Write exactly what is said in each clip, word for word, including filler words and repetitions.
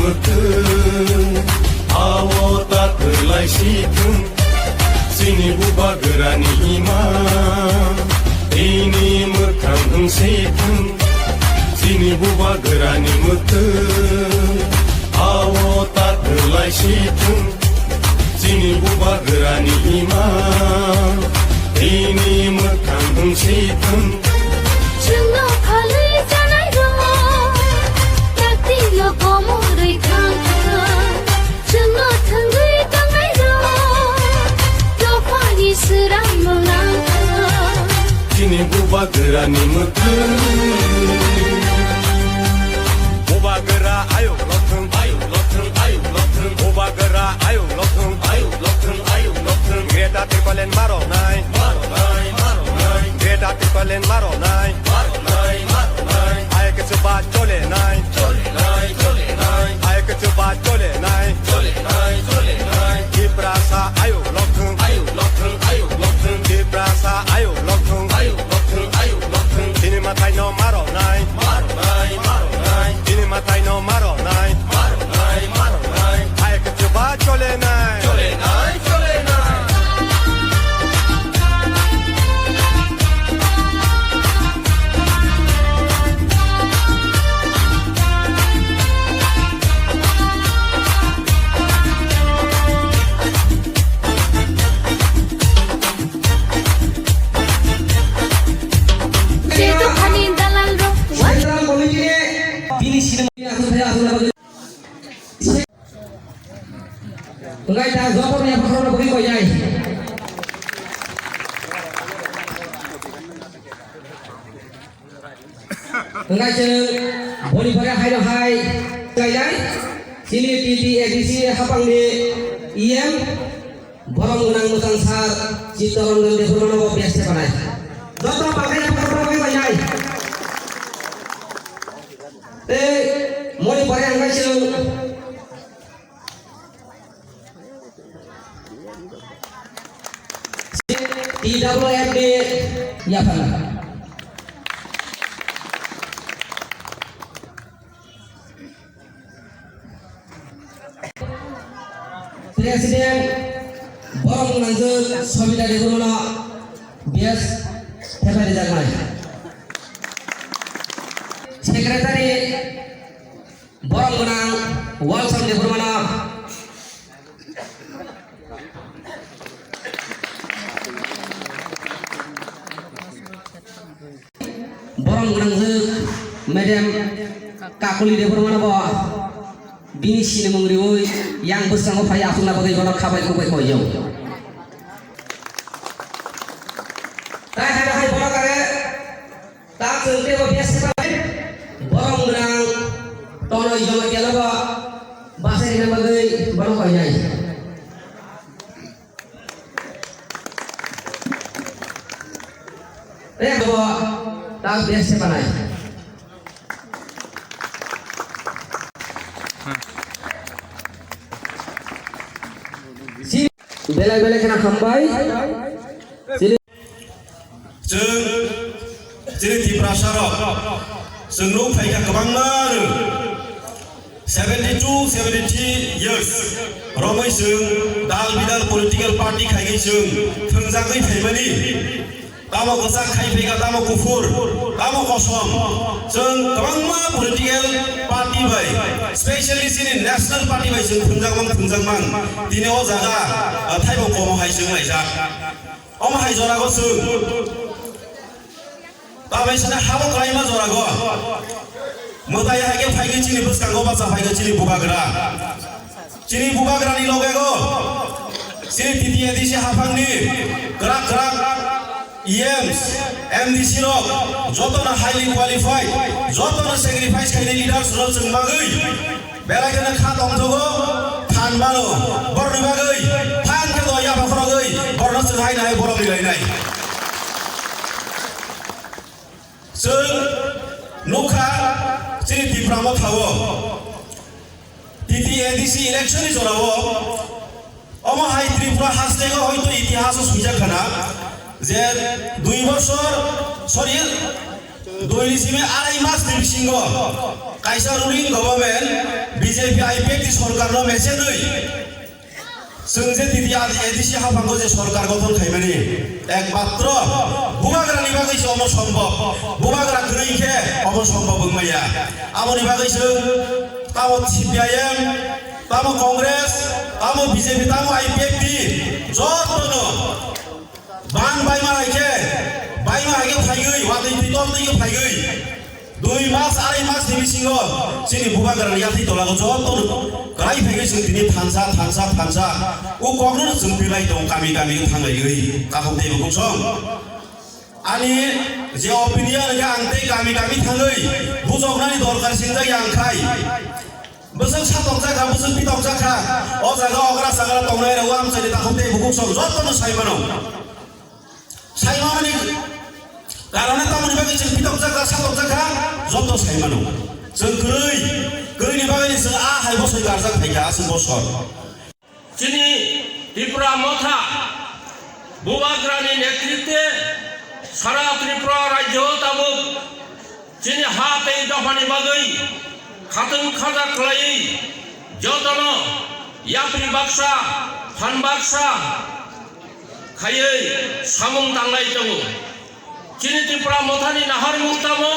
Mwthung, awo ta kwlai si thung, chini bubagrani ima, ini mwkhang wng si thung, chini bubagrani mwthung, awo ta kwlai si thung, chini bubagrani ima, ini mwkhang wng si thung. Chwngno phalwi chanai rok, taktino komorwi thang thang. Chwngno thwngwi tongnai rok, dophani swrang mwlang thang. Chini bubagrani mwthung. Bubagra ayuk lokthung, ayuk lokthung, ayuk lokthung. Bubagra ayuk lokthung, ayuk lokthung, ayuk lokthung. Greater Tipraland maronai, maronai, maronai. Greater Tipraland maronai, maronai, maronai. Hai khe chuba cholenai, cholenai, cholenai. Hai khe chuba cholenai, cholenai, cholenai. Tiprasa ayuk lokthung, ayuk lokthung, ayuk lokthung. Tiprasa ayuk lokthung, ayuk lokthung, ayuk lokthung. Chini mwthaino maronai, maronai, maronai. Chini mwthaino maronai, maronai, maronai. Hai khe chuba cholenai, cholenai, cholenai. Jeto khani dalal rok. Central Committee ni bini sinimani aswk thaya aswk. Hwnkhe da joto ni yaphang khorokno bwkhe koinai. Hwnkhe chwng boni pore haino hai khlainai. Chini T T A D C haphangni E M borom gwnang mwchang sir Chittaranjan Debbarmano bo best khe panai. Joto bagwi yaphang khorokno bwkhe koinai. Tei boni pore hwnkhe chwng T W F ni yaphang. President borom gwnang Sobita Debbarmano best thepai rijaknai. Secretary borom gwnang Walson Debbarmano. Borom gwnang Madam Kakuli Debbarmano bo bini sinimung riwi yang bwskango phai aswkna bagwi bono khabai khukbai koiyo. Tai hai hai bono kare Ta chwng teibo best khe bai borom gwnang Tonoi Jamatia no bo bachai rwna bagwi bono koinai. Tei bo ta best khe panai. Belai belai kheno hambai. Chini Chwng, chini Tiprasa rok, chwng nuk phaikha kwbangma rw. Seventy two, seventy three years romwi chwng dal bidal political party khaigwi chwng thwngjagwi phaimani. Tamo kwchak khai phaikha, tamo kuphur, tamo kosom. Chwng kwbangma political party bai, specially chini national party bai chwng thwngjak mang, thwngjak mang. Tini o jaga, ah, thaibo komo hai chwng laijak. Omo hai jorago chwng. Tamai sina habo kwlaima jorago. Mwtai hai khe phaigwi chini bwskango bacha phaigwi chini bubagra. Chini bubagrani logego. Chini T T A D C haphangni kwrak kwrak E Ms, M D C rok, jotono highly qualified, jotono sacrifice khainai leaders rok chwng bagwi. Belai kheno kha tongthogo, phan mano, borokni bagwi, phan khe do yapha khorogwi, borokno chwng hai nai, borok milai nai. Chwng nukha, chini Tipra Motha-o, T T A D C election ni jora-o, omo hai Tripura hasteo hoito itihas o swijak khana, je dui bosor, sorry, Dui ni simi arai mas ni bisingo kaisa ruling government B J P I P F T sorkar no mese dui. Chwng je titi A D C haphango je sorkar gothon khaimani ekmatro bubagra ni bagwi se omo sombhob. Bubagra kwrwi khe omo sombhob wngmaya. Aboni bagwi chwng tamo C P I M, tamo Congress, tamo B J P, tamo I P F T jotono Bang baima hai khe, baima hai khe phaigwi, watwi twi tor twi khe phaigwi. Dui mas, arai mas ni bisingo chini bubagrani yathai tolago joto kwlai phaigwi chwng tini thansa, thansa, thansa. O kokno chwng pilai tong kami kami thanglaiwi. Takhuk tei bukhuk song. Ani je opinion hwnkhe ang tei kami kami thangwi bujoknani dorkar singjak ya ang khai. Bwswk satokjak kha, bwswk pitokjak kha. O jaga okra sagra tongnai rok amchaini takhuk tei bukhuk song jotono sai mano. Sai manani karone tamoni bagwi chwng pitokjak kha, satokjak kha, joto sai mano. Chwng kwrwi, kwrwini bagwini chwng a hai bosoi karjak phaikha, aswk bosor. Chini Tipra Motha Bubagrani netritwe sara Tripura rajyo tabuk chini ha tei dophani bagwi khatwng khaja khlaiwi jotono yapri baksa, phan baksa khaiwi samung tanglai tongo. Chini Tipra Mothani naharmung tamo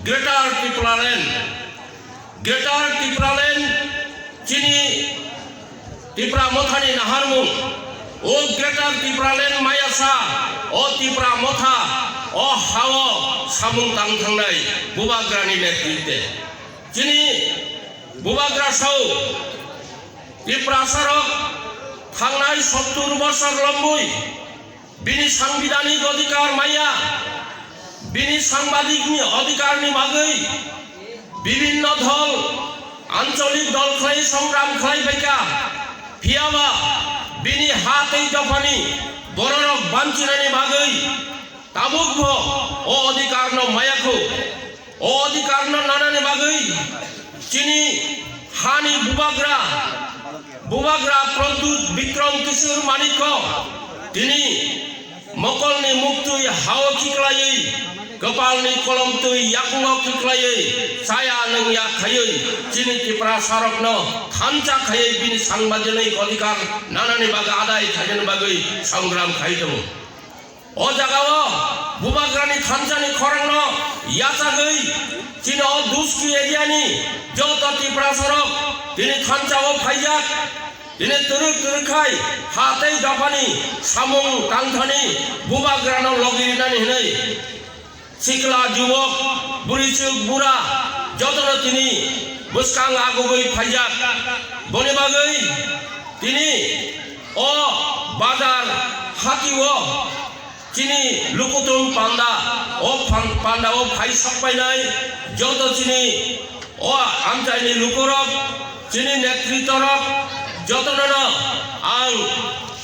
Greater Tipraland. Greater Tipraland chini Tipra Mothani naharmung. O Greater Tipraland mayasa, o Tipra Motha, o hao samung tang thangnai Bubagrani netritwe. Chini Bubagra sao Tiprasarok thangnai sottur bosor lombwi bini sangbidanik odhikar maya, bini sangbadik ni odhikar ni bagwi bibinno dhol, ancholik dhol khlai songram khlai phaikha, phiyaba bini ha tei dophani bororok banchinani bagwi tabukbo o odhikar no mayakho. O odhikar no nanani bagwi chini hani bubagra, bubagra Pradyut Bikram Kishore Manikko tini mokolni muktwi hao khiklaiwi, kwpalni kolomtwi yakungo khiklaiwi, chaya nungya khaiwi chini Tiprasarokno thansa khaiwi bini sangbadik odhikar nanani bagwi adai khainani bagwi songram khai tongo. O jagao Bubagrani thansani khorangno yachagwi chini o Duski area ni joto Tiprasarok tini thansao phaijak. Tini twrwk twrwk khai ha tei dophani samung tangthani Bubagrano logi rinani hwnwi sikla, juwok, bwrwichwk, bura jotono tini bwskang agugwi phaijak. Boni bagwi tini o bazar hatio chini lukutung panda, o phan-, panda o phai sakpainai joto chini o amchaini lukurok, chini netritorok jotonono ang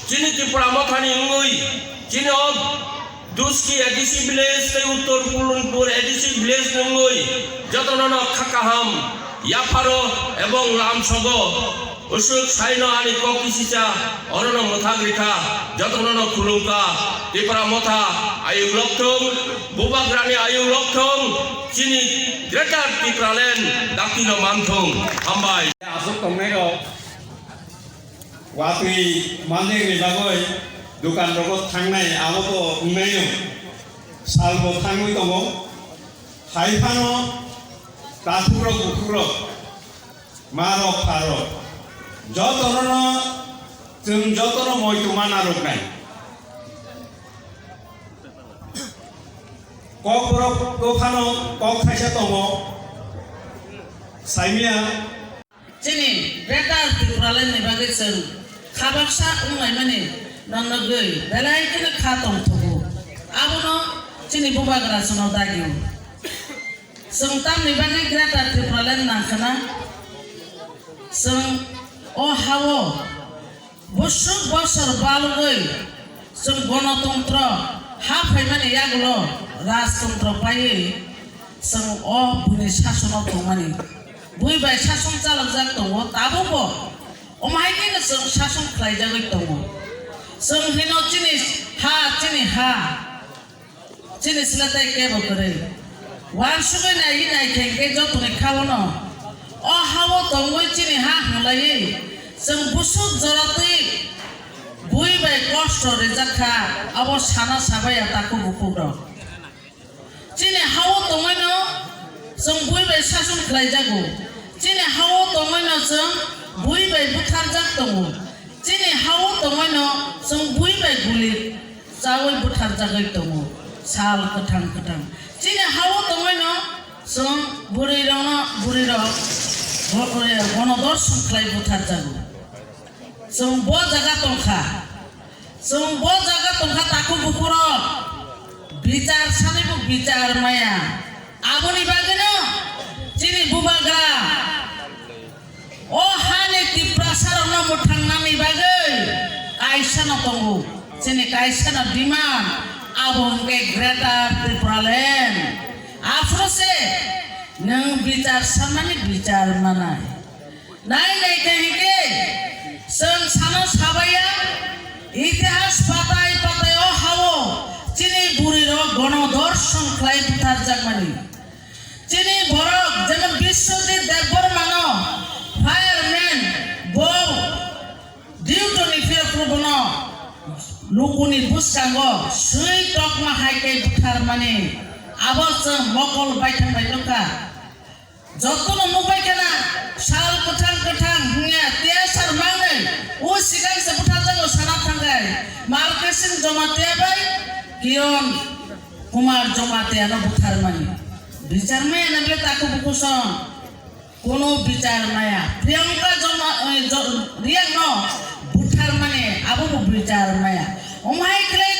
chini Tripura Mothani wngwi chini o Duski A D C village tei Uttor Pulunpur A D C village wngwi jotonono kha kaham yapharo ebong lamsogo. Usuk saino ani kok kisicha, orono mwthagwi kha, jotonono khulumkha, Tipra Motha ayuk lokthung, Bubagrani ayuk lokthung, chini Greater Tipraland daktino manthung. Hambai. Aswk tongnairok watwi manjakni bagwi dukan rogo thangnai abo bo wngnaino salbo thangwi tongo. Hai phano tathukrok bukhukrok Marok pharok. Jotono chwng jotono moitu mana rwknai. Kokborok dophano kok thaisa tongo. Saimia. Chini Greater Tipraland ni bagwi chwng khabaksa wnglaimani nongnogwi belai kheno kha tongthogo. Abono chini bubagra chwngno dagio. Chwng tamni bagwi Greater Tipraland nangkhwna? Chwng o hao bwswk bosor balgwi chwng gonotontro ha phaimani yagulo rajtontro paiwi chwng o buini sasono tongmani. Bui bai sason chalokjak tongo, tabukbo omo hai kheno chwng sason khlaijagwi tongo. Chwng hino chini ha, chini ha. Chini sle tei kebo kwrwi. Uansugwi naiwi naikhe hwnkhe jotoni kha-o no. O ha-o tongwi chini ha hwnlaiwi chwng busuk joratwi bui bai kosto rijak kha, abo sana sabaiya takhuk bukhuk rok. Chini ha-o tongwino chwng bui bai sason khlaijago. Chini ha-o tongwino chwng bui bai butharjak tongo. Chini ha-o tongwino chwng bui bai guli chaui butharjagwi tongo sal kwthang kwthang. Chini ha-o tongwino chwng bwrwirokno, bwrwirok go-, gonodorshan khlai butharjago. Chwng bo jaga tongkha. Chwng bo jaga tongkha takhuk bukhurok. Bichar sanaibo bichar maya. Aboni bagwino chini bubagra o hani Tiprasarokno mwthangnani bagwi kaisano tongo. Chini kaisano demand abo hwnkhe Greater Tipraland. Aphuru se nwng bichar sanmani bichar manai. Nai nai khe hwnkhe chwng sano sabaiya, itihas patai patai o ha-o chini bwrwirok gonodorshan khlai butharjakmani. Chini borok jemon Biswajit Debbarmano fireman bo duty ni phiyok rwbono lukuni bwskango swi tokma hai khe butharmani abo chwng mokol baithang bai nukha. Jotono nukbai kheno sal kwthang kwthang hwnya T S R mangnwi o swkang se butharjago sana thangkhai Markesing Jomatia bai Kiron Kumar Jomatia no butharmani. Bichar maya na bile takhuk bukhuk song. Kono bichar maya. Priyanka Joma, eh, Jo-, Riang no butharmani abo bo bichar maya. Omhai khlai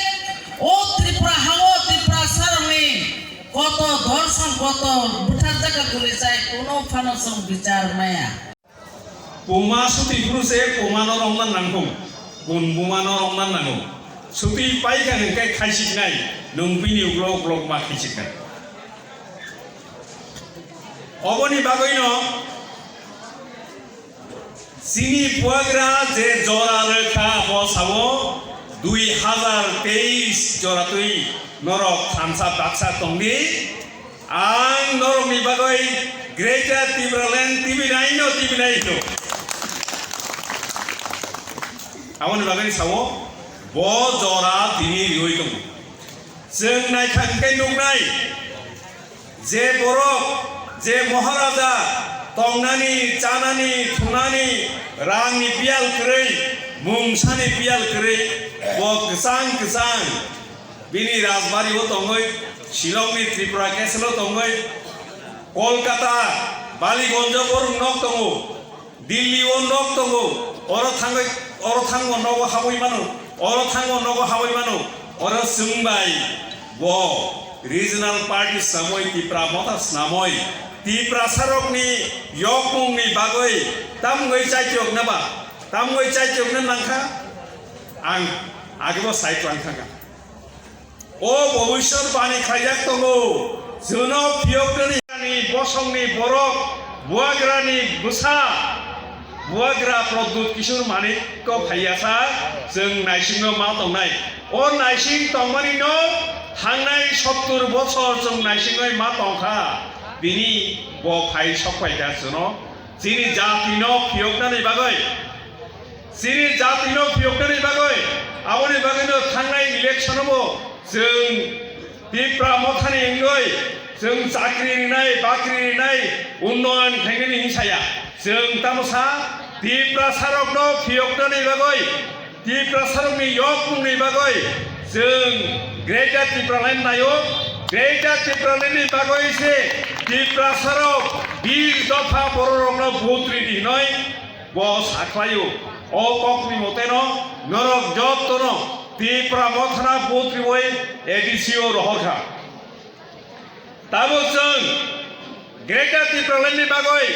o Tripura ha-o Tiprasarokni koto dorson koto butharjak kha guli chai kono phano chwng bichar maya. Puma suti phuru se puma no romna nangkho, bun buma no romna nango. Suti paikha hwnkhe khaisiknai, nwng bini ulo ulo ma khaisiknai. Oboni bagwino chini buagra je jora rwkha, bo sao dui hazar teis jora twi norok thansa baksa tongdi. Ang norokni bagwi Greater Tipraland tibinai no, tibinai no. Aboni bagwi sao, bo jora tini riwi tongo. Chwng naithang khe nuknai, je borok, je Maharaja tongnani, chanani, thunani, rangni biyal kwrwi, mungsani biyal kwrwi, bo kwchang kwchang bini rajbari o tongwi, Shillong ni Tripura Castle o tongwi, Kolkata, Baligonjo borok nok tongo. Delhi o nok tongo, oro thangwi, oro thango nogo habwi mano, oro thango nogo habwi mano, oro chwng bai bo regional party snamwi, Tipra Motha snamwi, Tiprasarokni yokmungni bagwi tamgwi chaitiyokna ba, tamgwi chaitiyokna nangkha, ang agebo sai twlang thangkha. O bobiswt bani khlaijak tongo, chwngno phiyoknani bosongni borok, buagrani bwsa, buagra Pradyut Kishore Manikko phaiya sa, chwng naisingno ma tongnai. O naising tongmani no thangnai sottur bochor chwng naisingwi ma tongkha, bini bo phai sokphaikha chwngno, chini jatino phiyoknani bagwi. Chini jatino phiyoknani bagwi, aboni bagwino thangnai election-o bo chwng Tipra Mothani wngwi chwng chakri rinai, bakri rinai, unnoyon khainani hwnwi saya. Chwng tamo sa, Tiprasarokno phiyoknani bagwi, Tiprasarokni yokmungni bagwi chwng Greater Tipraland naio. Greater Tipralandni bagwi se Tiprasarok bis dopha bororokno vote ridi hinoi. Bo sakhlaio, o kokni moteno norok jotono Tipra Mothano vote riwi A D C o rohorkha. Tabuk chwng Greater Tipralandni bagwi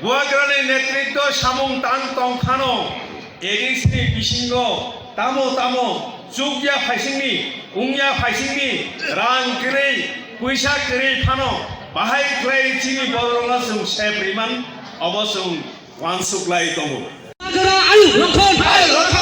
Buagrani netritwo samung tang tongphano A D C ni bisingo tamo tamo chukya phaisingni, wngya phaisingni rang kwrwi, puisa kwrwi phano bahai khlai chini bororokno chwng sep riman, obo chwng uansuk lai tongo. Bubagra ayu rokon.